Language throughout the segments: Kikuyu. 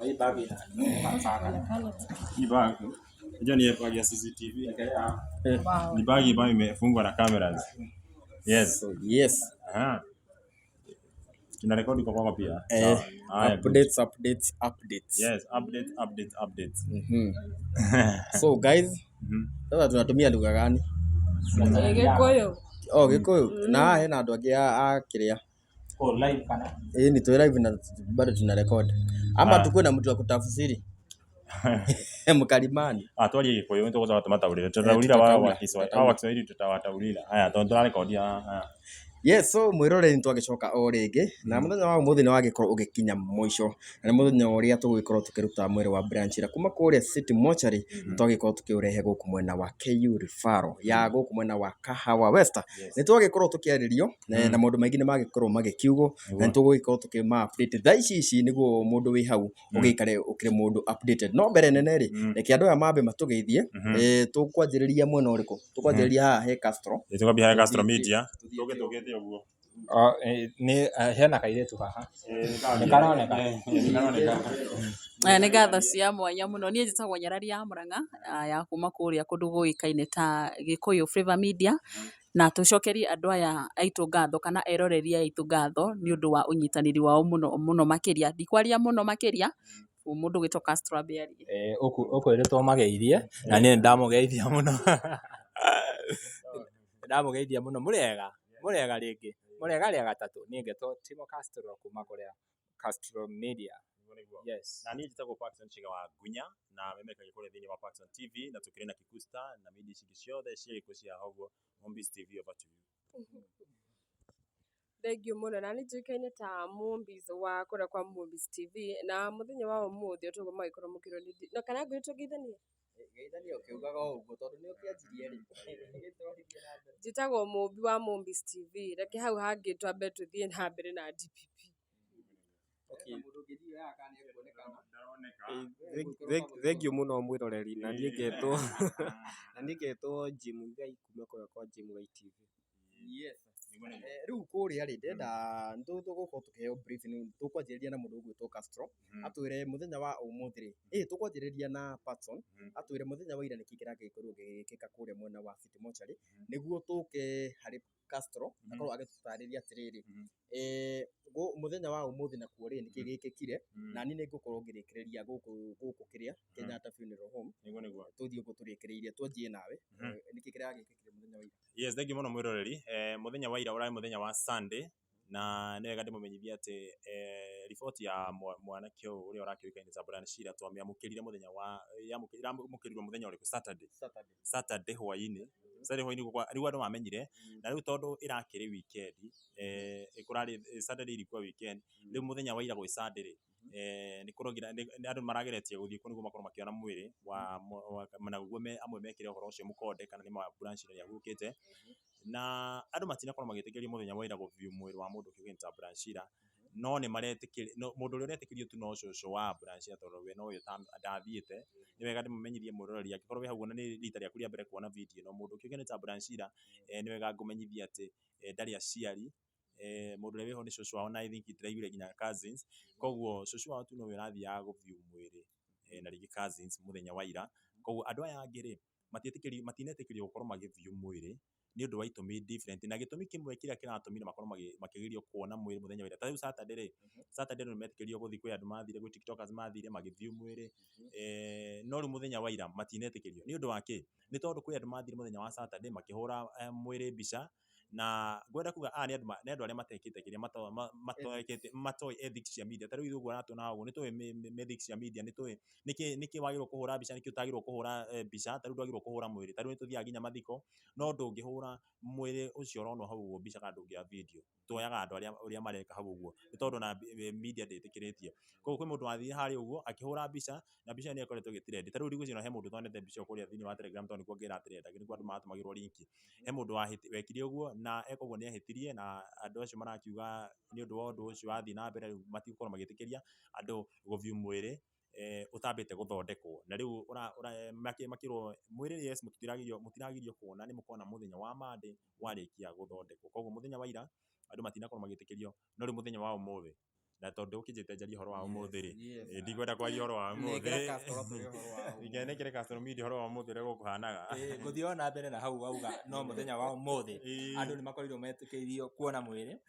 Hii bag. Unajua ni bag ya CCTV. Ni bag ambayo imefungwa na cameras. Yes. So, yes. Aha. Tunarekodi kwa kwako pia. Eh, Sawa. Haya, good. Updates, updates, updates. Yes, update, update, update. So guys, sasa tunatumia lugha gani? Gĩkũyũ. Oh, Gĩkũyũ. Na hena andũ angĩ a kĩrĩa. Oh, live kana? Eh, ni tuwe live na bado tuna record. Ama Ah. tukuwe na mtu wa kutafsiri. Mkalimani. Ah, twarie Gĩkũyũ nĩ tũgũcoka tũmataũrĩre. Tũtaũrĩra wao wa Tũtataũra, Kiswahili. tũtataũra. Hao wa Kiswahili tutawataũrĩra. Haya, tondũ tũrarekodia. Haya. Yes, so mwĩroreri nĩ twagĩcoka o rĩngĩ na mũthenya wa ũmũthĩ nĩ wagĩkorwo ũgĩkinya mũico na nĩ mũthenya ũrĩa tũgũgĩkorwo tũkĩruta mwĩrĩ wa Brian Chira kuma kũrĩa City Mortuary na twagĩkorwo tũkĩũrehe gũkũ mwena wa KU Referral ya gũkũ mwena wa Kahawa West. Nĩ twagĩkorwo tũkĩarĩrio na maũndũ maingĩ nĩ magĩkorwo magĩkiugwo na nĩ tũgũgĩkorwo tũkĩma update thaa ici ici nĩguo mũndũ wĩ hau ũgĩikare ũkĩrĩ mũndũ updated. No mbere nene rĩ, reke andũ aya mambe matũgeithie. Tũkwanjĩrĩria mwena ũrĩkũ? Tũkwanjĩrĩria haha he Castro. Tũkwambia harĩ Castro Media. Tũke tũkĩte ũguo. Oh, nĩ hena kairĩtu haha. Nĩ karoneka. Nĩ karoneka. Nĩ ngatho cia mwanya mũno. Niĩ njĩtagwo Nyarari ya Mũrang'a, ya kuma kũrĩa kũndũ gũĩkaine ta Gĩkũyũ Flavour Media, na tũcokerie andũ aya aitũ ngatho kana eroreri aya aitũ ngatho nĩ ũndũ wa ũnyitanĩri wao mũno mũno makĩria. Ndikwaria mũno makĩria, mũndũ ũgwĩtwo Castro ambe arie. Eh, ũkwĩrĩtwo mageithie na niĩ nĩ ndamũgeithia mũno. Nĩ ndamũgeithia mũno. Mũrĩega, mũrĩega rĩngĩ. Mũrĩega rĩa gatatũ. Niĩ ngetwo Timo Castro kuma kũrĩa Castro Media. Yes. Na niĩ njĩtagwo Parkson Chiga wa Ngunya na memekagia kũrĩa thĩinĩ wa Parkson TV na tũkĩrĩ na Kikusta na media ici ingĩ ciothe cia gĩkũ cia ũguo Mombis TV, over to you. Thengiũ mũno. Na nĩ njũĩkaine ta Mombis wa kũrĩa kwa Mombis TV, na mũthenya wa ũmũthĩ o toguo mwagĩkorwo mũkĩrwo nĩ no kana ngwĩre tũgeithanie. Geithania ũkiugaga o ũguo tondũ nĩ ũkĩanjirie rĩ. Njĩtagwo Mũmbi wa Mombis TV. Reke hau hangĩ twambe tũthiĩ na mbere na DPP. Thengiũ mũno mwĩroreri, na niĩ ngetwo Jim Ngai kuma kũrĩa kwa Jim Ngai TV. Yes. Rĩu kũrĩa rĩ, ndĩrenda tũgũkorwo tũkĩheo briefing. Tũkwanjĩrĩria na mũndũ ũgwĩtwo Castro atwĩre mũthenya wa ũmũthĩ rĩ, tũkwanjĩrĩria na Patson atwĩre mũthenya wa ira nĩkĩ kĩragĩkorirwo gĩgĩkĩka kũrĩa mwena wa City Mortuary, nĩguo tũke harĩ Castro akorwo agĩtũtarĩria atĩrĩrĩ, mũthenya wa ũmũthĩ nakuo rĩ, nĩkĩ gĩkĩkire, na niĩ nĩngũkorwo ngĩrĩkĩrĩria gũkũ kĩrĩa Kenyatta Funeral Home. Nĩguo nĩguo. Tũthiĩ ũguo tũrĩkĩrĩirie, twanjie nawe, nĩkĩ kĩragĩkĩkire mũthenya wa ira? Yes, thank you mũno mwĩroreri. Mũthenya wa ira ũrarĩ mũthenya wa Sunday na nĩ wega ndĩmũmenyithie atĩ riboti ya mwanake ũyũ ũrĩa ũrakĩũĩkaine ta Brian Shira twamĩamũkĩrire mũthenya wa ĩramũkĩrirwo mũthenya ũrĩkũ? Saturday. Saturday. Saturday hwainĩ. Saturday hwainĩ rĩu andũ mamenyire na rĩu tondũ ĩrakĩrĩ weekend, kũrarĩ Saturday ilikuwa weekend, rĩu mũthenya wa ira gwĩ Sunday rĩ, nĩ kũrogira andũ marageretie gũthiĩ kuo nĩguo makorwo makĩona mwĩrĩ wa naguo amwe mekĩre ũhoro ũcio mũkonde kana nĩ ma Brian Shira nĩahurũkĩte, na andũ matinakorwo magĩtĩkĩrio mũthenya wa ira gũ-view mwĩrĩ wa mũndũ ũkĩũĩkaine ta Brian Shira, no nĩ maretĩkĩrio, no mũndũ ũrĩa ũretĩkĩrio tu no cũcũ wa Brian Shira tondũ we nowe ndathiĩte. Nĩ wega ndĩmũmenyithie mwĩroreri angĩkorwo wĩ hau ona nĩ rita rĩaku rĩa mbere kuona video ĩno, mũndũ ũkĩũĩkaine ta Brian Shira, nĩ wega ngũmenyithie atĩ ndarĩ aciari, mũndũ ũrĩa wĩho nĩ cũcũ wao na I think ndĩraiguire nginya cousins, koguo cũcũ wao tu nowe ũrathiaga gũ-view mwĩrĩ, na rĩngĩ cousins mũthenya wa ira. Koguo andũ aya angĩ rĩ, matiĩtĩkĩrio, matinetĩkĩrio gũkorwo magĩ-view mwĩrĩ nĩ ũndũ wa itũmi different, na gĩtũmi kĩmwe kĩrĩa kĩratũmire makorwo makĩgirio kuona mwĩrĩ mũthenya wa ira, ta rĩu Saturday rĩ, Saturday andũ nĩmetĩkĩrio gũthiĩ, kwĩ andũ mathire, gwĩ tiktokers mathire magĩ-view mwĩrĩ, no rĩu mũthenya wa ira matinetĩkĩrio nĩ ũndũ wa kĩ? Nĩ tondũ kwĩ andũ mathire mũthenya wa Saturday makĩhũra mwĩrĩ mbica, na ngwenda kuga aya nĩ andũ arĩa matekĩte kĩrĩa matoekete matoĩ ethics cia media. Ta rĩu ithuĩ ũguo ũratuona ũguo nĩ tũĩ ethics cia media, nĩ tũĩ nĩkĩ wagĩrĩirwo kũhũra mbica, nĩkĩ ũtagĩrĩirwo kũhũra mbica. Ta rĩu ndwagĩrĩirwo kũhũra mwĩrĩ, ta rĩu nĩ tũthiaga nginya mathiko no ndũngĩhũra mwĩrĩ ũcio ũronwo hau ũguo mbica kana ndũngĩoya video. Tuoyaga andũ arĩa ũrĩa mareka hau ũguo nĩ tondũ ona media ndĩtĩkĩrĩtie. Koguo kwĩ mũndũ wathire harĩa ũguo akĩhũra mbica na mbica ĩyo nĩ ĩkoretwo ĩgĩ trend. Ta rĩu ndigwĩciria he mũndũ ũtonete mbica ĩyo kũrĩa thĩinĩ wa Telegram tondũ nĩkuo ĩra trend, nĩkuo andũ maratũmagĩrwo link. He mũndũ wekire ũguo na eka ũguo nĩ ahĩtirie na andũ acio marakiuga nĩ ũndũ wa ũndũ ũcio wathiĩ na mbere rĩu matigũkorwo magĩtĩkĩria andũ gũ view mwĩrĩ ũtambĩte gũthondekwo. Na rĩu makĩrwo mwĩrĩ, yes, mũtiragirio kuona, nĩ mũkona mũthenya wa Monday warĩkia gũthondekwo. Koguo mũthenya wa ira andũ matinakorwo magĩtĩkĩrio, no rĩu mũthenya wa ũmũthĩ Na tondũ ũkĩnjĩte njarie ũhoro wa ũmũthĩ rĩ, ndikwenda kwaria ũhoro wa Nengera ũmũthĩ. Castro tũrĩ ũhoro wa ũmũthĩ. Nengere Castro Media ũhoro wa ũmũthĩ ũrĩa gũkũhanaga. Ngũthiĩ o na mbere na hau wauga no mũthenya wa ũmũthĩ andũ nĩ makorirwo metĩkĩirio kuona mwĩrĩ.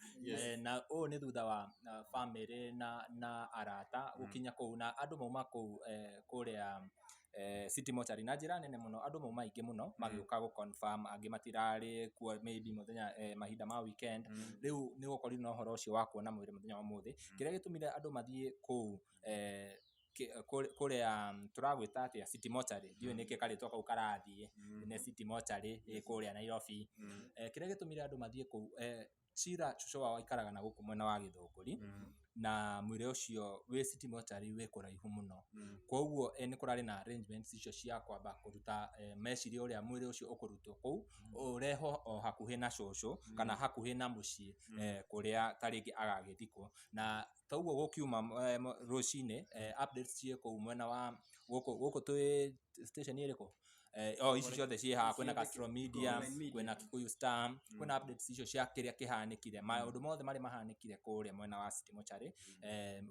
Na ũũ nĩ thutha wa bamĩrĩ na arata gũkinya kũu, na andũ mauma kũu kũrĩa City Mortuary na njĩra nene mũno. Andũ mauma aingĩ mũno magĩũka gũ confirm, angĩ matirarĩ kuo maybe mũthenya, mahinda ma weekend. Rĩu nĩ gũkorirwo na ũhoro ũcio wa kuona mwĩrĩ mũthenya wa ũmũthĩ. Kĩrĩa gĩtũmire andũ mathiĩ kũu kũrĩa tũragwĩta atĩa, City Mortuary, ndiũĩ nĩkĩ karĩtwa kau karathiĩ, nĩ City Mortuary ĩ kũrĩa Nairobi. Kĩrĩa gĩtũmire andũ mathiĩ kũu, Chira cũcũ wao aikaraga na gũkũ mwena wa Gĩthũngũri, na mwĩrĩ ũcio wĩ City Mortuary wĩ kũraihu mũno. Koguo nĩ kũrarĩ na arrangements icio cia kwamba kũruta, meciria ũrĩa mwĩrĩ ũcio ũkũrutwo kũu ũrehwo o hakuhĩ na cũcũ kana hakuhĩ na mũciĩ, kũrĩa ta rĩngĩ agagĩthikwo. Na toguo gũkiuma rũcinĩ, updates ciĩ kũu mwena wa gũkũ twĩ station ĩrĩkũ, o ici ciothe ciĩ haha, kwĩna Castro Media, kwĩna Kikuyu Star, kwĩna updates icio cia kĩrĩa kĩhanĩkire, maũndũ mothe marĩa mahanĩkire kũrĩa mwena wa City Mortuary.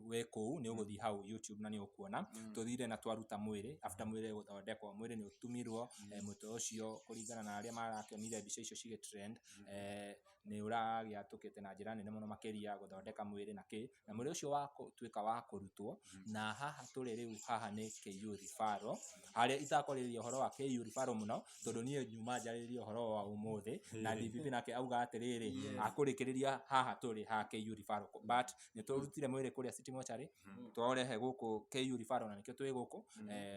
Wĩ kũu nĩ ũgũthiĩ hau YouTube na nĩ ũkuona tũthire na twaruta mwĩrĩ. After mwĩrĩ gũthondekwo, mwĩrĩ nĩ ũtumirwo, mũtwe ũcio kũringana na arĩa marakĩonire mbica icio cigĩ trend, nĩ ũragĩatũkĩte na njĩra nene mũno makĩria gũthondeka mwĩrĩ na kĩ, na mwĩrĩ ũcio wa tuĩka wa kũrutwo. Na haha tũrĩ rĩu haha nĩ KU Referral, harĩa itakwarĩrĩria ũhoro wa KU Referral mũno tondũ niĩ nyuma njarĩrĩria ũhoro wa ũmũthĩ na DPP nake auga atĩrĩrĩ, akũrĩkĩrĩria haha tũrĩ ha KU Referral. But nĩ tũrutire mwĩrĩ kũrĩa City Mortuary, twaũrehe gũkũ KU Referral, na nĩkĩo twĩ gũkũ,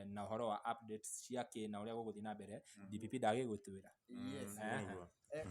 na ũhoro wa updates cia kĩ na ũrĩa gũgũthiĩ na mbere DPP ndagĩgũtwĩra. Yes.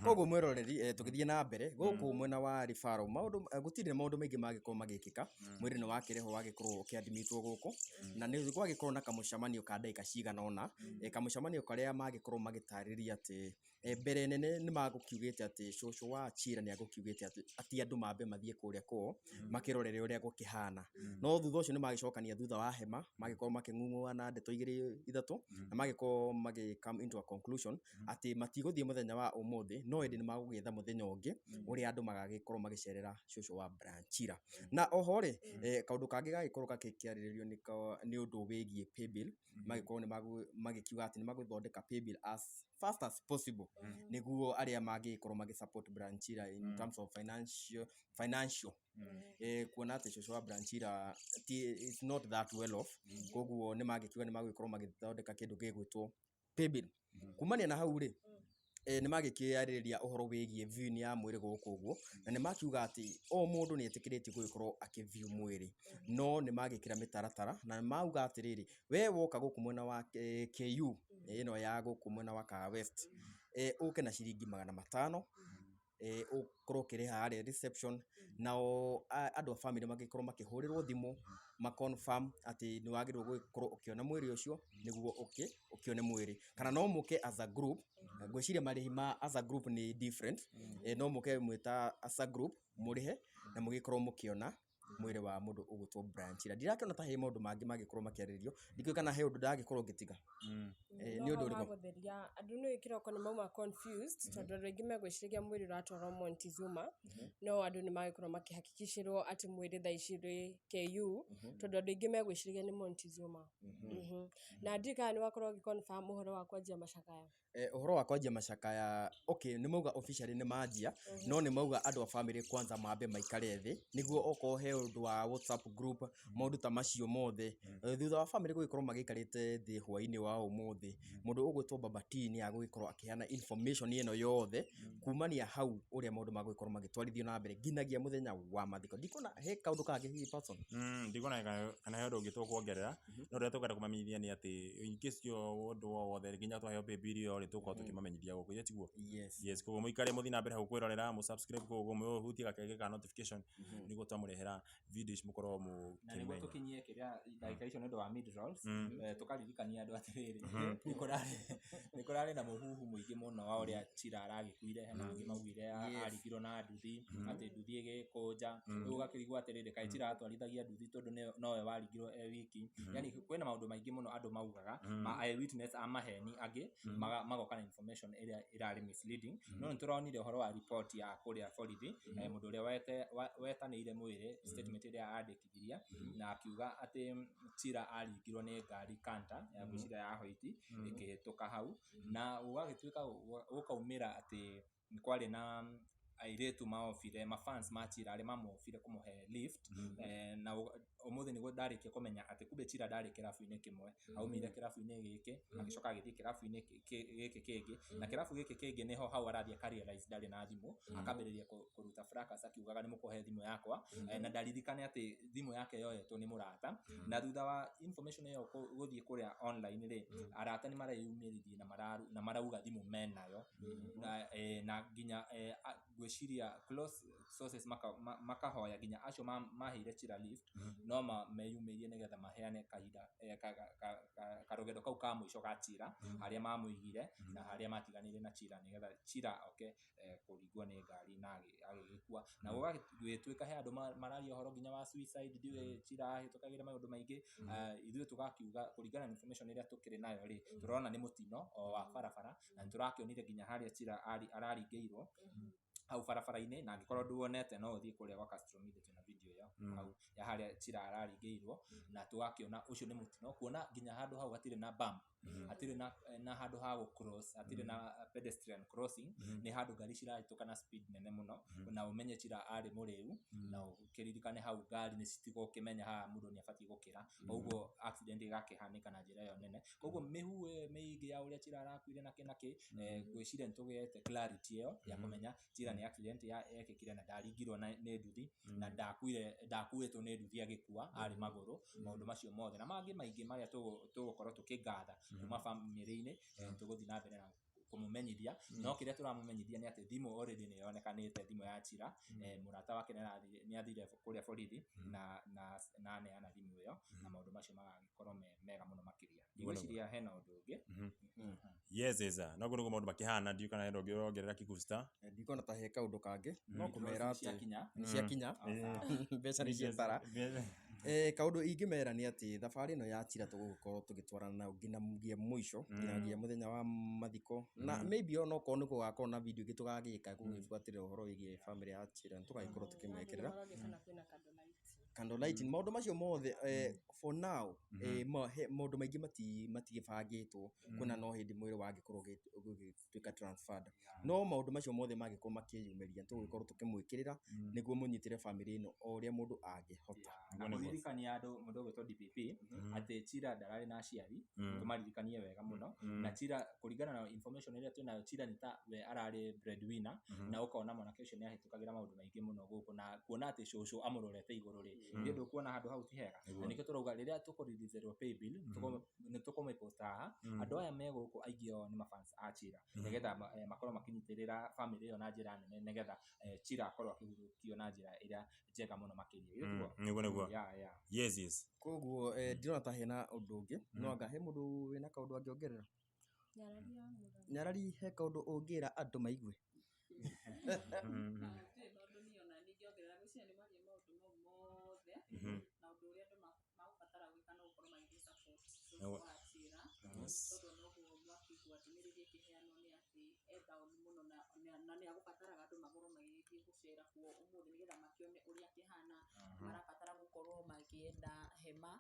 Koguo mwĩroreri, tũgĩthiĩ na mbere gũkũ mwena wa Referral, maũndũ gũtirĩ maũndũ maingĩ mangĩkorwo magĩkĩka. Mwĩrĩ nĩ wakĩrehwo, wagĩkorwo ũkĩadmitwo gũkũ, na nĩ gwagĩkorwo na kamũcemanio ka ndagĩka cigana ũna, kamũcemanio karĩa mangĩkorwo magĩtarĩria atĩ mbere nene nĩ magũkiugĩte atĩ cũcũ wa Chira nĩ agũkiugĩte atĩ ati andũ mambe mathiĩ kũrĩa kwao makĩrorere ũrĩa gũkĩhana. No thutha ũcio nĩ magĩcokania thutha wa hema, magĩkorwo makĩng'ung'uana ndeto igĩrĩ ithatũ, na magĩkorwo magĩ come into a conclusion atĩ matigũthiĩ mũthenya wa ũmũthĩ, no ĩndĩ nĩ magũgĩetha mũthenya ũngĩ ũrĩa andũ magagĩkorwo magĩcerera cũcũ wa Brian Chira. Na oho rĩ, kaũndũ kangĩ gagĩkorwo gakĩarĩrĩrio nĩ ũndũ wĩgiĩ paybill. Magĩkorwo nĩ magĩkiuga atĩ nĩ magũthondeka paybill as fast as possible nĩguo arĩa mangĩkorwo magĩ support Brian Chira in terms of financial, kuona atĩ cũcũ wa Brian Chira ti is not that well off. Koguo nĩ magĩkiuga nĩ magũgĩkorwo magĩthondeka kĩndũ gĩgwĩtwo paybill. Kumania na hau rĩ, nĩ magĩkĩarĩrĩria ũhoro wĩgiĩ viewing ya mwĩrĩ gũkũ ũguo, na nĩ makiuga atĩ o mũndũ nĩ etĩkĩrĩtio gũgĩkorwo akĩ view mwĩrĩ, no nĩ magĩkĩra mĩtaratara na mauga atĩrĩrĩ, we woka gũkũ mwena wa KU ĩno ya gũkũ mwena wa Kahawa West, ũke na ciringi 500, ũkorwo ũkĩrĩha harĩa reception. Nao andũ a family magĩkorwo makĩhũrĩrwo thimũ ma confirm atĩ nĩ wagĩrĩirwo gũgĩkorwo ũkĩona mwĩrĩ ũcio nĩguo ũkĩ ũkĩone mwĩrĩ, kana no mũke as a group. Ngwĩciria marĩhi ma as a group nĩ different. No mũke mwĩta as a group, mũrĩhe na mũgĩkorwo mũkĩona mwĩrĩ wa mũndũ ũgwĩtwo Brian Chira. Ndirakĩona ta he maũndũ mangĩ mangĩkorwo makĩarĩrĩrio. Ndikĩũĩ kana he ũndũ ndagĩkorwo ngĩtiga. No Nĩ ũndũ hau ũrĩkũ? Hagũtheria andũ nĩ kĩroko nĩ mauma confused tondũ andũ aingĩ megwĩciragia mwĩrĩ ũratwarwo Montezuma, no andũ nĩ magĩkorwo makĩhakikicĩrwo atĩ mwĩrĩ thaa ici wĩ KU, tondũ andũ aingĩ megwĩciragia nĩ Montezuma. Na ndiũĩ kana nĩ wakorwo ũgĩ confirm ũhoro wa kwanjia macakaya. Ũhoro wa kwanjia macakaya, okay, nĩ mauga officially nĩ manjia, no nĩ mauga andũ a family kwanza mambe maikare thĩ nĩguo okorwo he ũndũ wa WhatsApp group, maũndũ ta macio mothe. Thutha wa family gũgĩkorwo magĩikarĩte thĩ hwaĩ-inĩ wa ũmũthĩ, mũndũ ũgwĩtwo Baba T nĩ agũgĩkorwo akĩheana information ĩno yothe kumania hau ũrĩa maũndũ magũgĩkorwo magĩtwarithio na mbere nginyagia mũthenya wa mathiko. Ndikuona he kaũndũ kangĩ hihi person. Ndikuona kana he ũndũ ũngĩ tũkuongerera, no ũrĩa tũkwenda kũmamenyithia nĩ atĩ in case yo ũndũ o wothe nginya twaheo paybill ĩyo rĩ, tũgũkorwo tũkĩmamenyithia gũkũ, ithĩ tiguo? Yes. Yes, koguo mũikare mũthiĩ na mbere hau kwĩrorera, mũ subscribe, koguo mũhutie gakenge ka notification nĩguo twamũrehera video ici mũkorwo Na nĩguo mũkĩmenya. Tũkinyie kĩrĩa ndagĩka icio nĩ ũndũ wa mid rolls, tũkaririkania andũ atĩrĩrĩ, nĩ kũrarĩ na mũhuhu mũingĩ mũno wa ũrĩa Chira aragĩkuire. Hena angĩ maugire arigirwo na nduthi, atĩ nduthi ĩgĩkũnja. Rĩu ũgakĩrigwo atĩrĩrĩ, kaĩ Chira atwarithagia nduthi tondũ nowe warigirwo e wiki? Yani kwĩna maũndũ maingĩ mũno andũ maugaga ma eyewitness a maheni, angĩ magoka na information ĩrĩa ĩrarĩ misleading. No nĩ tũronire ũhoro wa report ya kũrĩa borithi, mũndũ ũrĩa wetanĩire mwĩrĩ station. Statement ĩrĩa andĩkithirie na akiuga atĩ Chira aringirwo nĩ ngari kanta ya ngwĩciria ya hoiti ĩkĩhĩtũka hau, na gũgagĩtuĩka gũkaumĩra atĩ nĩ kwarĩ na airĩtu maobire, mafans ma Chira arĩa mamobire kũmũhe lift. Na ũmũthĩ nĩguo ndarĩkia kũmenya atĩ kumbe Chira ndarĩ kĩrabu-inĩ kĩmwe, aumire kĩrabu-inĩ gĩkĩ agĩcoka agĩthiĩ kĩrabu-inĩ gĩkĩ kĩngĩ, na kĩrabu gĩkĩ kĩngĩ nĩho hau arathiĩ akarealize ndarĩ na thimũ, akambĩrĩria kũruta fracas akiugaga nĩ mũkũhe thimũ yakwa, na ndaririkane atĩ thimũ yake yoetwo nĩ mũrata. Na thutha wa information ĩyo gũthiĩ kũrĩa online rĩ, arata nĩ mareyumĩririe na marauga thimũ menayo, na nginya ngwĩciria close sources makahoya nginya acio maheire Chira lift no meyumĩrie nĩgetha maheane kahinda karũgendo kau ka mũico ga Chira, harĩa mamũigire na harĩa matiganĩire na Chira, nĩgetha Chira oke kũringwo nĩ ngari na agĩgĩkua. Na gũgagĩtuĩka he andũ mararia ũhoro nginya wa suicide, ndiũĩ Chira ahĩtũkagĩra maũndũ maingĩ. Ithuĩ tũgakiuga kũringana na information ĩrĩa tũkĩrĩ nayo rĩ, tũrona nĩ mũtino o wa barabara, na nĩtũrakĩonire nginya harĩa Chira araringĩirwo hau barabara-inĩ, na angĩkorwo nduonete no ũthiĩ kũrĩa gwa Castro Media twĩna video ĩyo hau ya harĩa Chira araringĩirwo, na tũgakĩona ũcio nĩ mũtino, kuona nginya handũ hau hatirĩ na bump, hatirĩ na handũ ha gũ cross, hatirĩ na pedestrian crossing, nĩ handũ ngari cirahĩtũka na speed nene mũno, na ũmenye Chira arĩ mũrĩu, na ũkĩririkane hau ngari nĩ citigũkĩmenya haha mũndũ nĩ abatiĩ gũkĩra, koguo accident ĩgakĩhanĩka na njĩra ĩyo nene. Koguo mĩhuhu ĩyo mĩingĩ ya ũrĩa Chira arakuire na kĩ na kĩ, ngwĩciria nĩ tũgĩte clarity ĩyo ya kũmenya Chira nĩ accident yekĩkire na ndaringirwo nĩ nduthi, na ndakuĩtwo nĩ nduthi agĩkua arĩ magũrũ, maũndũ macio mothe na mangĩ maingĩ marĩa tũgũkorwo tũkĩngatha kuma bamĩrĩ-inĩ, tũgũthiĩ na mbere na kũmũmenyithia. No kĩrĩa tũramũmenyithia nĩ atĩ thimũ already nĩ yonekanĩte, thimũ ya Chira, mũrata wake nĩ athire kũrĩa borithi na aneana thimũ ĩyo, na maũndũ macio magagĩkorwo me mega mũno makĩria. Ndigwĩciria hena ũndũ ũngĩ. Yes, yes. No kũrĩ maũndũ makĩhana, ndiũĩ kana hena ũngĩ ũrongerera Kikusta. Ndikuona ta he kaũndũ kangĩ, no kũmera atĩ Ciakinya. nĩ ciakinya, mbeca nĩ cietara. Kaũndũ ingĩmera nĩ atĩ thabarĩ ĩno ya Chira tũgũgĩkorwo tũgĩtwarana nayo nginyagia mũico, nginyagia mũthenya wa mathiko, na maybe ona okorwo nĩ gũgakorwo na video ĩngĩ tũgagĩka gũgĩbuatĩrĩra ũhoro wĩgiĩ family ya Chira, nĩ tũgagĩkorwo tũkĩmekĩrĩra candle lighting, maũndũ macio mothe. For now maũndũ maingĩ matigĩbangĩtwo, kuona no hĩndĩ mwĩrĩ wangĩkorwo ũgĩtuĩka transferred, no maũndũ macio mothe mangĩkorwo makĩyumĩria tũgũgĩkorwo tũkĩmwĩkĩrĩra nĩguo mũnyitĩre family ĩno o ũrĩa mũndũ angĩhota. Na kũririkania andũ mũndũ ũgwĩtwo DPP atĩ Chira ndararĩ na aciari, tũmaririkanie wega mũno. Na Chira kũringana na information ĩrĩa twĩnayo, Chira nĩ ta we ararĩ breadwinner, na ũkona mwanake ũcio nĩ ahĩtũkagĩra maũndũ maingĩ mũno gũkũ, na kuona atĩ cũcũ amũrorete igũrũ rĩ, nĩ ũndũ kuona handũ hau ti hega. Na nĩkĩo tũrauga rĩrĩa tũkũreleaserwo pay bill, nĩ tũkũmĩpost haha, andũ aya me gũkũ aingĩ ao nĩ mafans a Chira, nĩgetha makorwo makĩnyitĩrĩra family ĩyo na njĩra nene, nĩgetha Chira akorwo akĩhurũkio na njĩra ĩrĩa njega mũno makĩria. Nĩguo nĩguo. Yeah. Yes, yes. Koguo ndirona ta hena ũndũ ũngĩ, no anga he mũndũ wĩna kaũndũ angĩongerera? Nyarari, he kaũndũ ũngĩra andũ maigue? Ndirĩ na ũndũ niĩ ona ningĩongerera, ngwĩciria nĩ maria maũndũ mau mothe, na ũndũ ũrĩa andũ magũbatara gwĩka no gũkorwo magĩthiĩ support Nĩguo. wa Chira, tondũ noguo mwakĩigua ndũmĩrĩri ĩkĩheanwo nĩ atĩ e down mũno, na nĩ agũbataraga andũ makorwo magĩgĩthiĩ gũcera kuo ũmũthĩ nĩgetha makĩone ũrĩa akĩhana. Marabatara gũkorwo makĩenda hema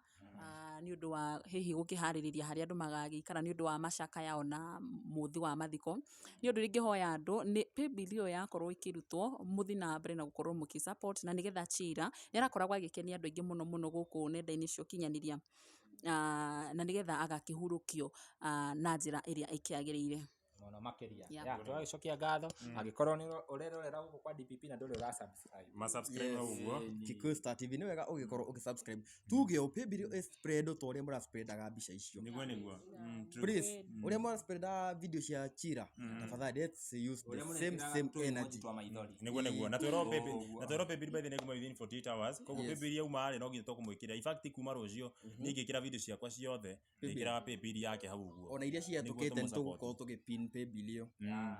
nĩ ũndũ wa hihi gũkĩharĩrĩria harĩa andũ magagĩikara nĩ ũndũ wa macakaya ona mũthĩ wa mathiko. Nĩ ũndũ ingĩhoya andũ nĩ paybill ĩyo yakorwo ĩkĩrutwo mũthiĩ na mbere na gũkorwo mũkĩ support, na nĩgetha Chira nĩ arakoragwo agĩkenia andũ aingĩ mũno mũno gũkũ nenda-inĩ cia ũkinyanĩria, na nĩgetha agakĩhurũkio na njĩra ĩrĩa ĩkĩagĩrĩire mũno makĩria. Ya tũgagĩcokia ngatho angĩkorwo nĩ ũrerorera gũkũ kwa DPP na ndũrĩ ũra subscribe, Ma subscribe hau ũguo. Kikuyu Star TV, nĩ wega ũgĩkorwo ũgĩ-subscribe, tuge o paybill ĩ spread ta ũrĩa mũraspreadaga mbica icio. Nĩguo nĩguo. True. Please, ũrĩa mũraspreadaga video cia Chira, tafadhali let's use the same same energy. Twa maithori. Nĩguo nĩguo. Na twĩrwo paybill, na twĩrwo paybill by the way within 48 hours. Koguo paybill yauma rĩ, no nginya tũkũmwĩkĩra. In fact kuma rũciũ nĩ ingĩkĩra video ciakwa ciothe, ndĩkĩraga paybill yake hau ũguo. Ona iria Nĩguo cihetũkĩte nĩ tũmũ-support. tũgũkorwo tũgĩpin paybill ĩyo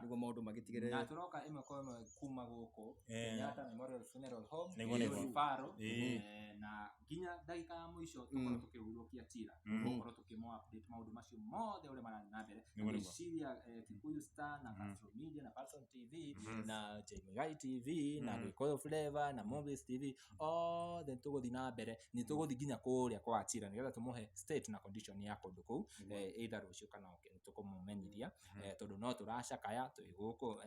nĩguo maũndũ magĩtigĩrĩre. Na tũroka ĩmwe kwa ĩmwe kuma gũkũ Kenyatta Memorial Funeral Home. Nĩguo, nĩguo. Referral, na nginya ndagĩka ya mũico tũkorwo tũkĩhurũkia Chira, tũkorwo tũkĩmũ update maũndũ macio mothe ũrĩa marathiĩ na mbere. Nĩguo, nĩguo. Ngwĩciria Kikuyu Star na Castro Media na Patson TV na J Muigai TV na Gĩkũyũ Flavor na Movies TV, othe nĩtũgũthiĩ na mbere, nĩ tũgũthiĩ nginya kũrĩa kwa Chira nĩgetha tũmũhe state na condition ya kũndũ kũu, either rũciũ kana ũkĩ nĩtũkũmũmenyithia, tondũ no tũracakaya twĩ gũkũ,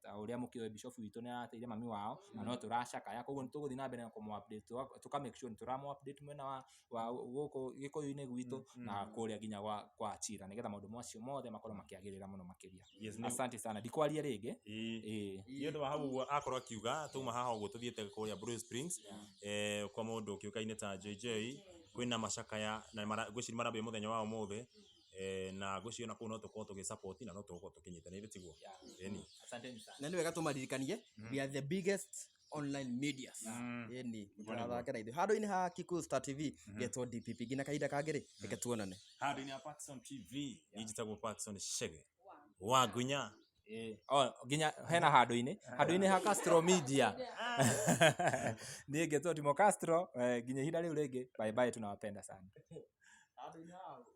ta ũrĩa mũkĩũĩ bishop witũ nĩ arateire mami wao na no tũracakaya, koguo nĩtũgũthiĩ na mbere na kũmũ update, tũka make sure nĩtũramũ update mwena wa gũkũ Gĩkũyũ-inĩ gwitũ na kũrĩa nginya kwa Chira nĩgetha maũndũ macio mothe makorwo makĩagĩrĩra mũno makĩria. Yes, Asante sana, ndikwaria rĩngĩ. Nĩ ũndũ wa hau ũguo akorwo akiuga tuma haha ũguo tũthiĩte kũrĩa Blue Springs, kwa mũndũ ũkĩũkaine ta JJ, kwĩna macakaya na ngwĩciria marambia mũthenya wa ũmũthĩ, na ngwĩciria ona kũu no tũkorwo tũgĩ support na no tũgũkorwo tũkĩnyitanĩra, tiguo? Ĩni. Asanteni sana. Na nĩ wega tũmaririkanie, we are the biggest online medias. Ĩni, mũtirathakĩra ithuĩ handũ-inĩ ha Kikuyu Star TV getwo DPP nginya kahinda kangĩ rĩ, reke tuonane. Handũ-inĩ ha Patson TV niĩ njĩtagwo Patson Chege wa Ngunya. Oh, nginya hena handũ-inĩ ha Castro Media, niĩ ngetwo Timo Castro, nginya ihinda rĩu rĩngĩ, bye bye, tunawapenda sana.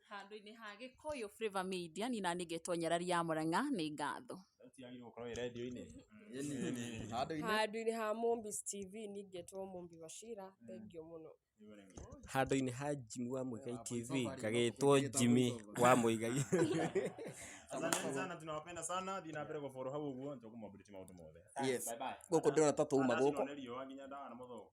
Handũ-inĩ ha Gĩkũyũ Flavor Media niĩ nani ngetwo Nyarari ya Mũrang'a, nĩ ngatho. Thauti yagĩrĩirwo gũkorwo ĩ radio-inĩ. Ĩni, handũ-inĩ Handũ-inĩ ha Mombis TV ningĩtwo Mumbi wa Shira, thengio mũno. Handũ-inĩ ha Jimmy wa Muigai TV ngagĩtwo Jimmy wa Muigai. Asanteni sana, tunawapenda sana, thiĩ na mbere gũfollow hau ũguo nĩtũkũmũ update maũndũ mothe. Yes. Bye bye. Gũkũ ndĩrona ta twauma Thaa gũkũ. nĩ riũa nginya ndawa na mũthũngũ.